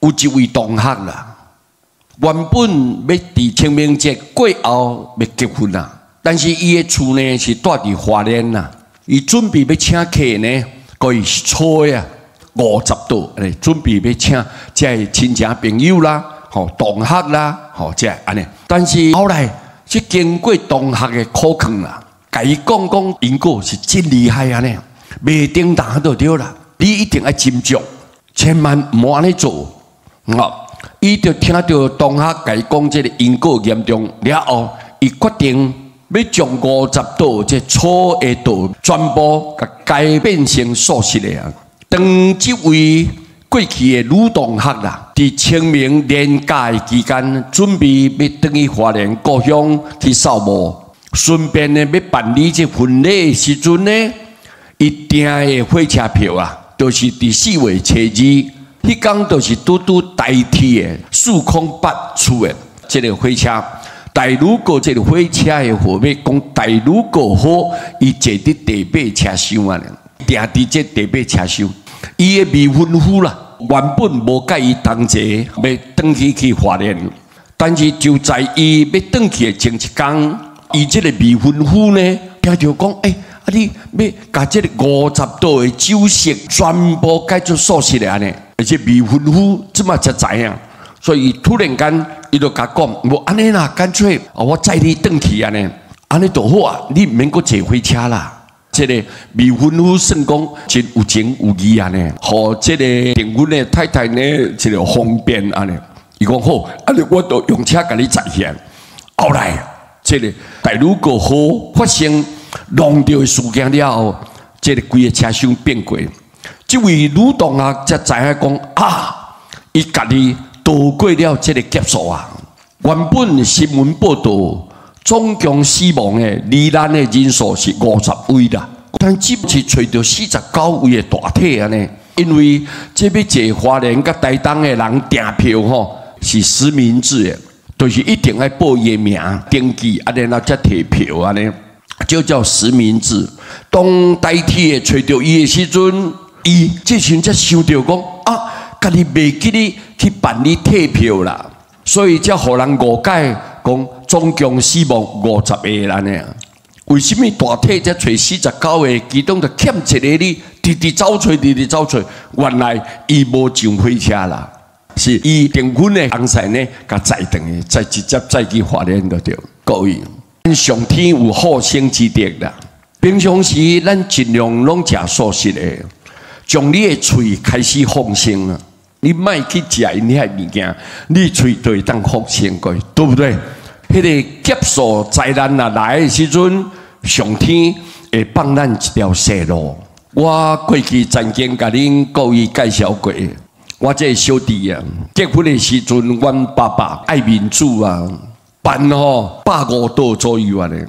有一位同學啦，原本欲佇清明節過後欲結婚啦，但是伊的厝呢是蹛佇花蓮啦，伊準備欲請客呢，閣伊是粗的啊，50桌，準備欲請遮的親戚朋友啦，吼同學啦，吼遮按呢。但是後來，這經過同學的苦勸啦，共伊講講因果是真厲害按呢，袂叮當就對啦，你一定愛斟酌，千萬毋好按呢做。吼，伊就聽著同學共伊講這个因果嚴重了後，伊決定欲將50桌這粗的桌全部共改變成素食的啊。當這位過去的女同學啦，佇清明連假的期間，準備欲轉去花蓮故鄉去掃墓，順便呢欲辦理這婚禮的時陣呢，伊訂的火車票啊，就是佇4月初2，彼工就是拄拄台鐵的408出的這个火車。大女閣這个火車的號碼，講大女閣號，伊坐佇第八車廂啊，訂佇這第八車廂。伊的未婚夫啦，原本無佮伊同齊欲轉去去花蓮，但是就在伊欲轉去的前一工，伊這个未婚夫呢，聽著講，欸，啊你欲共這个50桌的酒席全部改做素食的按呢，而且未婚夫這馬才知影，所以突然間伊就共講，無按呢啦，乾脆我載你轉去按呢，按呢就好啊，你毋免閣坐火車啦。這个未婚夫算講真有情有義按呢，予這个訂婚的太太呢，這个方便按呢。伊講好，按呢我就用車共你載去。後來，這个大女閣號發生弄著的事件了後，這个規个車廂變過。這位女同學才知影講啊，伊家己逃過了這个劫數啊。原本新聞報導，總共死亡的罹難的人數是50位啦，但只是揣著49位的大體按呢。因為這欲坐花蓮佮台東的人訂票吼是實名制的，就是一定愛報伊的名登記，啊，然後才提票按呢，就叫實名制。當台鐵的揣著伊的時陣，伊這時才想著講啊，家己袂記得去辦理退票啦，所以才予人誤解講總共死亡50個人呢。為啥物大體才揣49個？其中就欠一个你，直直走揣，直直走揣。原來伊無上火車啦，是伊訂婚的翁婿呢，共載轉去，再直接載去花蓮就對。各位，上天有好生之德啦。平常時咱盡量攏食素食的，將你的喙開始放生啊！你莫去食𪜶遐物件，你喙就會當放生過，對不對？彼个劫數災難若來的時陣，上天會放咱一條生路。我過去曾經共恁各位介紹過，我這个小弟啊，結婚的時陣，阮爸爸愛面子啊，辦吼150桌左右按呢。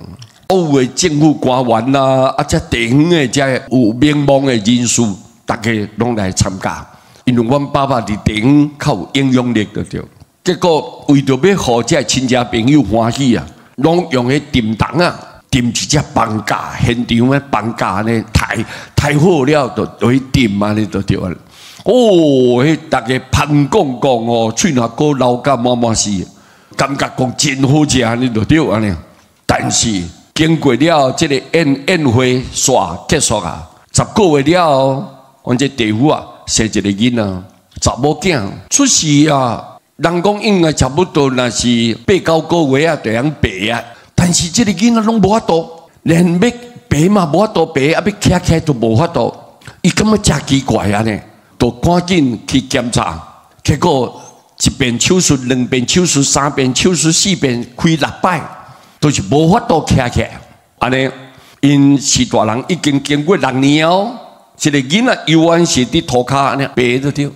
有的政府官員啊，啊，這地方的這有名望的人士，逐家攏來參加。因為阮爸爸佇地方較有影響力就對。結果為著欲予這親戚朋友歡喜啊，攏用彼沉銅啊，沉一隻放架，現場的放架呢，抬抬好了就落去沉按呢就對啊。哦，彼逐家芳講講哦，喙若閣流甲滿滿是，感覺講真好食按呢就對按呢。但是經過了這个宴宴會煞結束啊，10個月了後，阮這弟婦啊生一个囡仔，查某囝出世啊。人講應該差不多，若是八九個月啊，就會曉爬啊。但是這个囡仔攏無法度，連欲爬嘛無法度爬，啊欲徛起來都無法度。伊感覺誠奇怪按呢，就趕緊去檢查，結果一遍手術、兩遍手術、三遍手術、四遍，開六擺，都是無法度徛起來。按呢，𪜶是大人已經經過6年哦，這个囡仔猶原是佇塗跤按呢爬就對。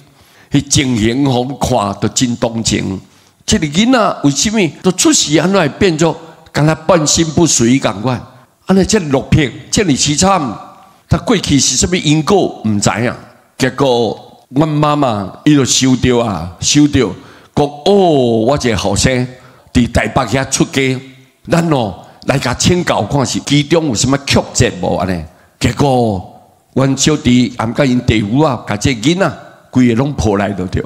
彼情形予看都真同情。這个囡仔為啥物都出世按怎會變做敢若半身不遂仝款？按呢這落魄，這爾淒慘。他過去是啥物因果，毋知影。結果阮媽媽伊就收著啊，收著講哦，我這个後生佇台北遐出家，咱哦來共請教看是其中有啥物曲折無按呢？結果阮小弟含佮𪜶弟婦啊，共這个囡仔規个攏抱來就對。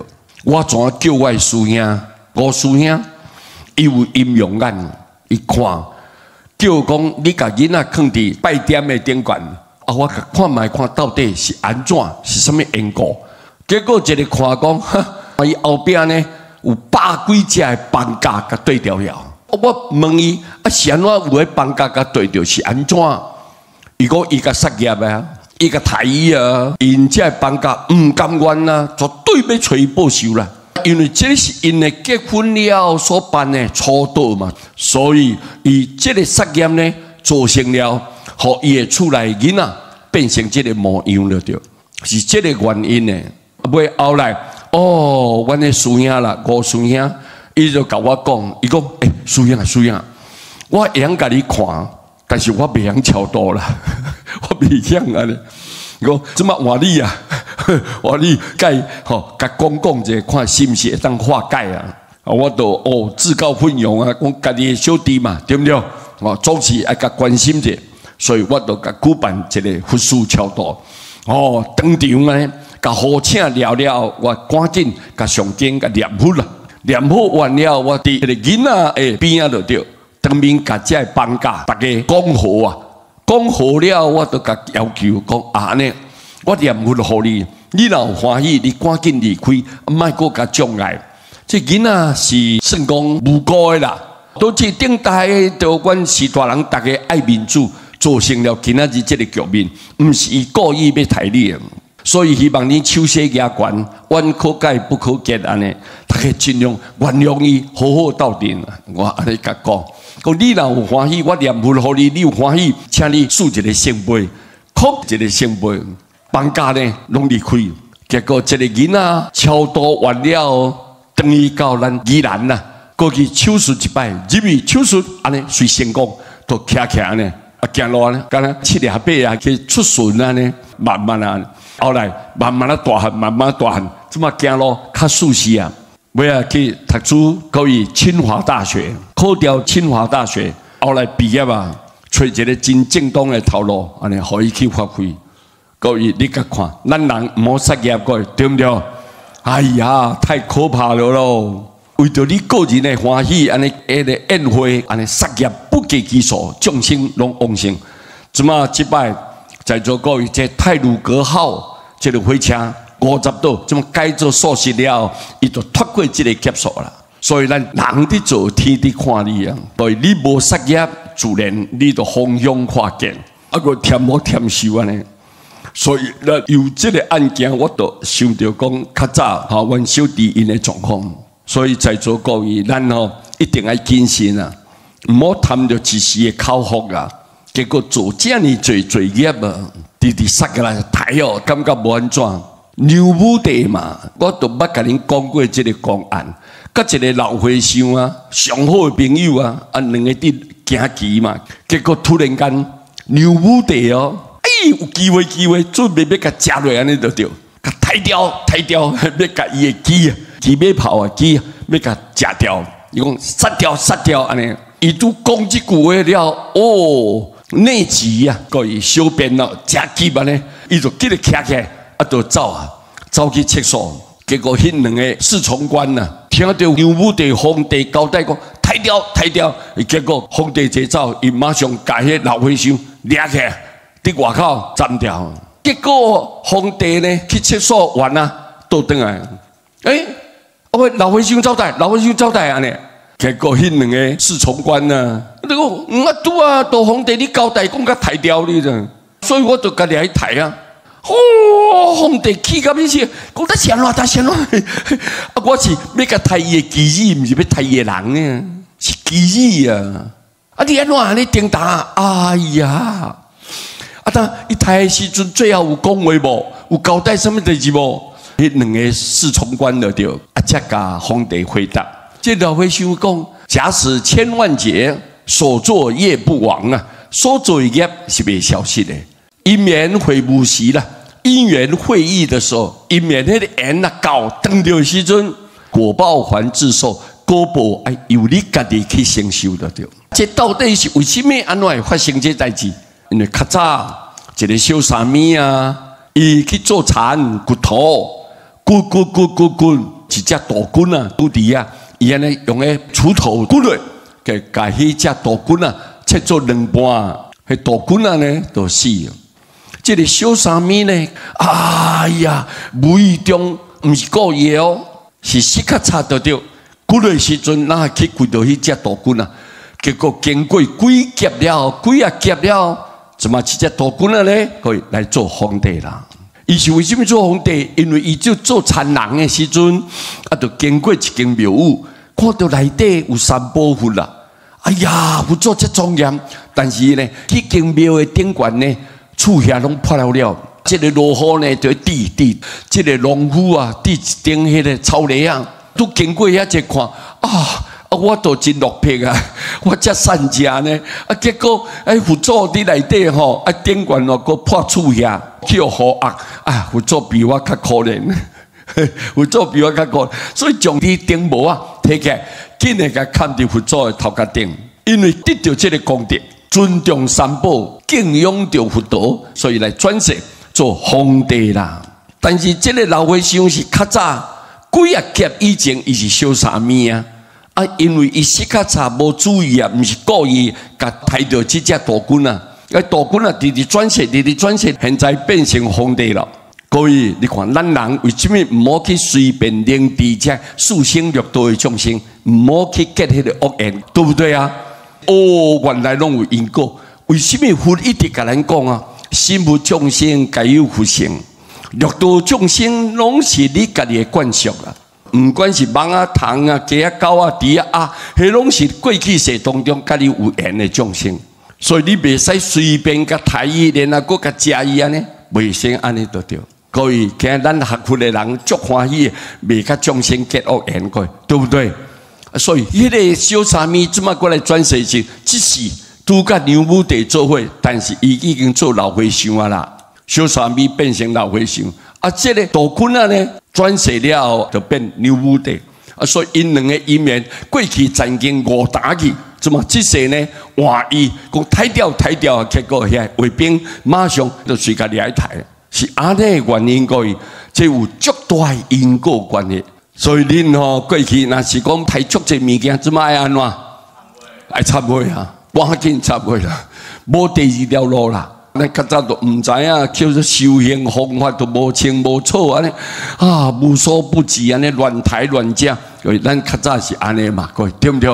我怎叫我的師兄，吳師兄，伊有陰陽眼，伊看叫講你共囡仔囥佇拜點的頂懸，啊，我共看覓看到底是按怎，是啥物緣故？結果一个看講，哈，伊後壁呢有百幾隻的放假共對牢了。我問伊啊，是按怎有彼放假共對著是按怎？伊講伊共殺業啊，伊共刣伊啊，𪜶這放假毋甘願啊，絕對欲揣伊報仇啦。因為這是𪜶的結婚了所辦的初賭嘛，所以伊這个殺業呢，造成了，予伊的厝內囡仔變成這个模樣了，對，是這个原因的。尾後來，哦，阮的師兄啦，吳師兄，伊就共我講，伊講，欸，師兄啊，師兄，我會曉共你看，但是我袂曉超度啦，我袂曉按呢。伊講這馬換你啊，換你共吼，共講講者，看是毋是會當化解啊？我就哦自告奮勇啊，講家己的小弟嘛，對毋對？哦，總是愛共關心者，所以我就共舉辦一个佛事超度。哦，當場呢，共和請了了，我趕緊共誦經共念佛啦，念佛完了，我佇彼个囡仔的邊仔就對，當面共這个放假，逐家講和啊。講好了，我就共要求講啊，按呢，我念佛予你，你若有歡喜，你趕緊離開，莫閣共障礙。這囡仔是算講無辜的啦。都這頂代，就阮士大人逐家愛面子，造成了今仔日這个局面，毋是伊故意欲刣你的。所以希望你手洗舉懸，冤可解不可結按呢，逐家盡量原諒伊，好好鬥陣。我按呢共講。講你若有歡喜，我念佛予你，你有歡喜，請你書一个聖杯，哭一个聖杯，放假呢攏離開。結果這个囡仔超度完了，轉去到咱宜蘭啦，過去手術一擺，入去手術按呢隨成功，都徛徛按呢，啊行路按呢，敢若七廿八啊去出巡按呢，慢慢啊，後來慢慢啊大漢，慢慢大漢，這馬行路較舒適啊。尾仔去讀書，閣去清華大學，考著清華大學，後來畢業啊，揣一个真正當的頭路，按呢予伊去發揮。各位，你共看，咱人毋好殺業過，對毋對？哎呀，太可怕了咯！為著你個人的歡喜，按呢彼个宴會，按呢殺業不計其數，眾生攏往生。這馬這擺在座各位，這太魯閣號這个火車50度，這馬改做素食了，伊就脫過這个劫數啦。所以咱人佇做，天佇看你啊。所以你無殺業，自然你就風向看見，啊閣添福添壽按呢。所以，咱由這个案件，我就想著講較早吼，阮小弟𪜶的狀況。所以在座各位，咱吼一定愛謹慎啊，毋好貪著一時的口福啊，結果做遮爾濟罪業啊，直直殺過來刣哦，感覺無按怎。梁武帝嘛，我都捌共恁講過這个公案，佮一个老和尚啊，上好的朋友啊，啊兩个佇行棋嘛，結果突然間梁武帝哦，哎，有機會機會，準備欲共食落按呢就對，共刣掉刣掉，欲共伊的棋啊，騎馬炮啊棋，欲共食掉。伊講殺掉殺掉按呢，伊拄講這句話了，哦，內急啊，閣伊小便咯，誠急按呢，伊就急得徛起來，啊，就走啊，走去廁所。結果彼兩个侍從官啊，聽著梁武帝皇帝交代講刣掉刣掉，結果皇帝一走，伊馬上共彼老和尚掠起來，佇外口斬掉。結果皇帝呢去廁所完啊，倒轉來，欸，喂，老和尚走佗，老和尚走佗按呢？結果彼兩个侍從官啊，你講，我拄啊，都皇帝你交代講共刣掉你咋，所以我就共掠去刣啊。哦，皇帝氣甲欲死，講得是按怎，得是按怎？啊，我是欲共刣伊的棋子，毋是欲刣伊的人呢，是棋子啊！啊，你按怎按呢顛倒？哎呀！啊，當伊刣的時陣，最後有講話無？有交代啥物代誌無？彼兩个侍從官就對，啊，才共皇帝回答。這老和尚講：假使千萬劫所作業不亡啊，所做的業是袂消失的。因緣會無時啦，因緣會遇的時候，因緣彼个緣啊到當著時陣，果報還自受，果報愛由你家己去承受就對。這到底是為啥物按怎會發生這代誌？因為較早一个小沙彌啊，伊去做田掘土，掘掘掘掘掘。一隻杜鵑啊，拄佇遐，伊按呢用彼鋤頭骨落，共彼隻杜鵑啊切做兩半，彼杜鵑啊呢就死。這个小沙彌呢，哎呀，無意中毋是故意的哦，是失較差著著，骨的時陣，哪去跪著彼隻杜鵑啊？結果經過幾劫了後，幾仔劫了後，怎麼這隻杜鵑啊呢？可以來做皇帝啦。伊是為啥物做皇帝？因為伊就做田人的時陣，啊，就經過一間廟宇，看著內底有三寶佛啦。哎呀，佛祖遮莊嚴，但是呢，彼間廟的頂懸呢，厝遐攏破了了。這个羅夫呢，就佇佇這个農夫啊，佇一頂彼个草籬仔，拄經過遐一看啊！啊，我都真落魄啊！我遮散食呢，啊，結果哎，佛祖佇內底吼，啊，頂懸哦，閣破厝遐，去予雨壓，啊，佛祖比我較可憐，佛祖比我較可憐，所以將彼頂帽仔提起來，緊來共崁佇佛祖的頭殼頂，因為得著這个功德，尊重三寶，敬仰著佛陀，所以來轉世做皇帝啦。但是這个老和尚是較早幾仔劫以前，伊是小沙彌啊。啊，因為伊失較差無注意啊，毋是故意共刣著這隻杜鵑啊。啊，杜鵑啊，直直轉世，直直轉世，現在變成皇帝了。各位，你看咱人為啥物毋好去隨便凌遲這四生六道的眾生，毋好去結彼个惡緣，對不對啊？哦，原來攏有因果。為啥物佛一直共咱講啊？心無眾生，皆有佛性。六道眾生攏是你家己的慣屬啦。毋管是蠓仔、蟲仔、雞仔、狗仔、豬仔啊，彼攏是過去世當中佮你有緣的眾生，所以你袂使隨便共刣伊，然後閣共食伊按呢，袂使按呢就對。各位，今日咱學佛的人足歡喜，袂佮眾生結惡緣，各位對不對？所以，彼个小沙彌這馬過來轉世時，只是拄佮梁武帝做伙，但是伊已經做老和尚啊啦。小沙彌變成老和尚，啊，這个杜鵑啊呢，轉世了後就變梁武帝，啊，所以𪜶兩个姻緣過去曾經誤打去，怎麼這世呢換伊講刣掉刣掉，結果遐衛兵馬上就隨共掠來刣，是按呢原因，各位，這有足大的因果關係。所以恁吼過去若是講刣足濟物件，這馬愛按怎？愛懺悔啊，趕緊懺悔啦，無第二條路啦。咱較早都毋知影，叫做修行方法都無清無楚按呢，啊，無所不知按呢亂刣亂食，咱較早是按呢嘛，各位對毋對？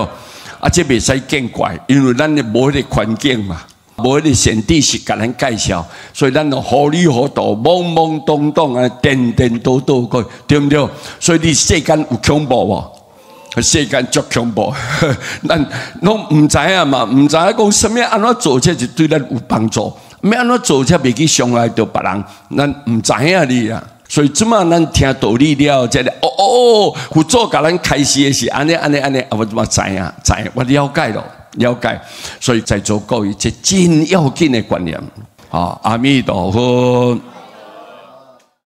啊，這袂使見怪，因為咱的無彼个環境嘛，無彼个善知識共咱介紹，所以咱就糊裡糊塗、懵懵懂懂啊，顛顛倒倒，各位對毋對？所以你世間有恐怖無？世間足恐怖，咱攏毋知影嘛，毋知影講啥物按怎做才是對咱有幫助。欲按怎做才袂去傷害著別人，咱毋知影你啊。所以這馬咱聽道理了，這个哦哦哦，佛祖共咱開示的是按呢按呢按呢，啊，我這馬知影知影，我了解咯，了解。所以在座各位，這真要緊的觀念，啊，阿彌陀佛。